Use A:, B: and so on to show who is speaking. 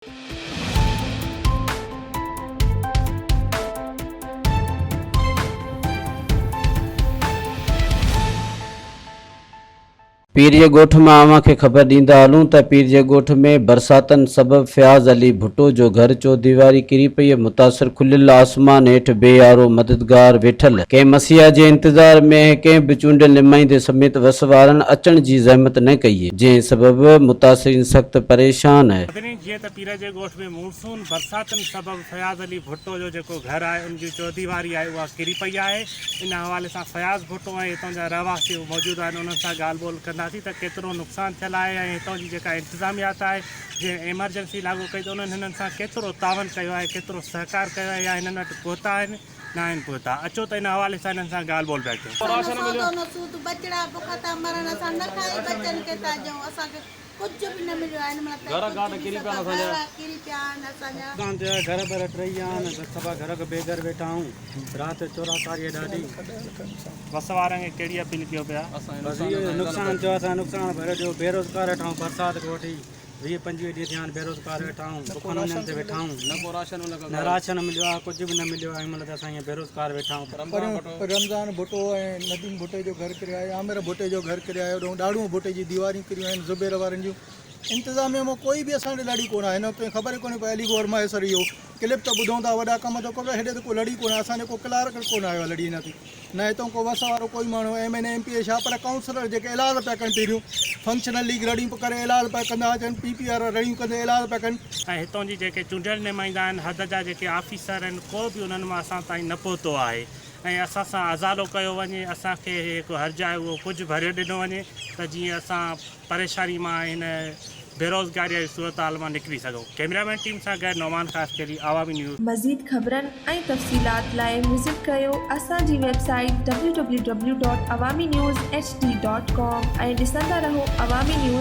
A: پير جي ڳوٺ مان اوهان کي خبر ڏيندا هلون ته پير جي ڳوٺ ۾ برساتن سبب فياض علي ڀٽو جو گهر چوديواري ڪري پئي متاثر کليل آسمان هيٺ بي يارو مددگار ويٺل ڪنهن مسيحا جي انتظار ۾ ۽ ڪنهن به چونڊيل نمائندي سميت وس وارن اچڻ جي زحمت نه ڪئي جنهن سبب متاثرين سخت پريشان.
B: مدني جيئن ته پير جي ڳوٺ ۾ مونسون برساتن سبب فياض علي ڀٽو جو جيڪو گهر آهي ان جي چوديواري آهي اها ڪري پئي آهي ان حوالي سان فياض ڀٽو ۽ هتان جا رهواسي موجود آهن انهن سان ڳالهه ٻولهه ڪنداسين ته ڪيترو نقصان ٿيل آهي ۽ هتان جي جيڪا انتظاميات آهي جنهن ايمرجنسي لاڳو ڪئي ته انهن هنن سان ڪيترو تعاون ڪيو آهي ڪيترو سهڪار ڪيو آهي يا هنن وٽ پهتا آهن نه آهن پهتا اچو ته ان حوالي سان هنن سان ڳالهه ٻولهه پيا ڪيون.
C: اسان نه سودو نه سود ٻچڙا بک ٿا مرن اسان نه کائي ٻچن کي ٿا ڏيون اسان کي ڪجهه به نه مليو آهي هن مهل تائين ڪجهه به سڀ گهر ڪري پيا آهن اسان جا.
D: اسان جا گهر ٻر ٽهي ويا آهن سڀ گهر کي بي گهر ويٺا آهيون رات چورا ڪاري آهي ڏاڍي.
B: وس وارن کي ڪهڙي اپيل ڪيو پيا.
D: بس اهو نقصان ٿيو اسان نقصان ڀريو جو بيروزگار ويٺا آهيون برسات کان وٺي 20 25 ڏينهن ٿيا آهن بيروزگار ويٺا آهيون بکن اڃن تي ويٺا آهيون نه راشن مليو آهي ڪجهه به نه مليو آهي هن مهل ته اسان ائين بيروزگار ويٺا آهيون.
E: رمضان ڀٽو ۽ نديم ڀٽي جو گهر ڪريو آهي، عامر ڀٽي جو گهر ڪريو آهي، هوڏانهن ڏاڙهون ڀٽي جي ديواريون ڪريون آهن، زبير وارن جون انتظاميه مان ڪوئي به اسان ڏي لڙي ڪونه آيو، هن وقت تائين خبر ئي ڪونهي پئي علي گوهر مهيسر اهو ڪلپ ته ٻڌون ٿا وڏا ڪم ٿو ڪري هيڏي ته ڪو لڙي ڪونه اسان جو ڪو ڪلارڪ ڪونه آيو آهي لڙي اڃا تائين نه هتان ڪو وس وارو ڪوئي ماڻهو M N A M P A ڇا پر ڪائونسلر جيڪي ايلاز پيا ڪن پهريون فنڪشنل ليگ رڙيون پيا ڪري ايلاز پيا ڪندا اچن پي پي وارا رڙيون ڪندي ايلاز پيا ڪن.
B: ۽ هتان جي جيڪي چونڊيل نمائندا آهن حد جا جيڪي آفيسر آهن ڪو به انهن مان اسان تائين نه پهتو آهي ۽ اسان سان ازالو ڪيو وڃي اسان کي جيڪو هرج آهي اهو ڪجهه ڀريو ڏنو وڃي ته جيئن اسان پريشاني مان ۽ هن بيروزگاري واري صورتحال مان نڪري سگهون. ڪئميرا مين ٽيم سان گڏ نعمان خاصخيلي، عوامي نيوز.
F: مزيد خبرن ۽ تفصيلات لاء وزٽ ڪريو اسان جي website W W W dot Awami news H D dot com ۽ ڏسندا رهو عوامي نيوز.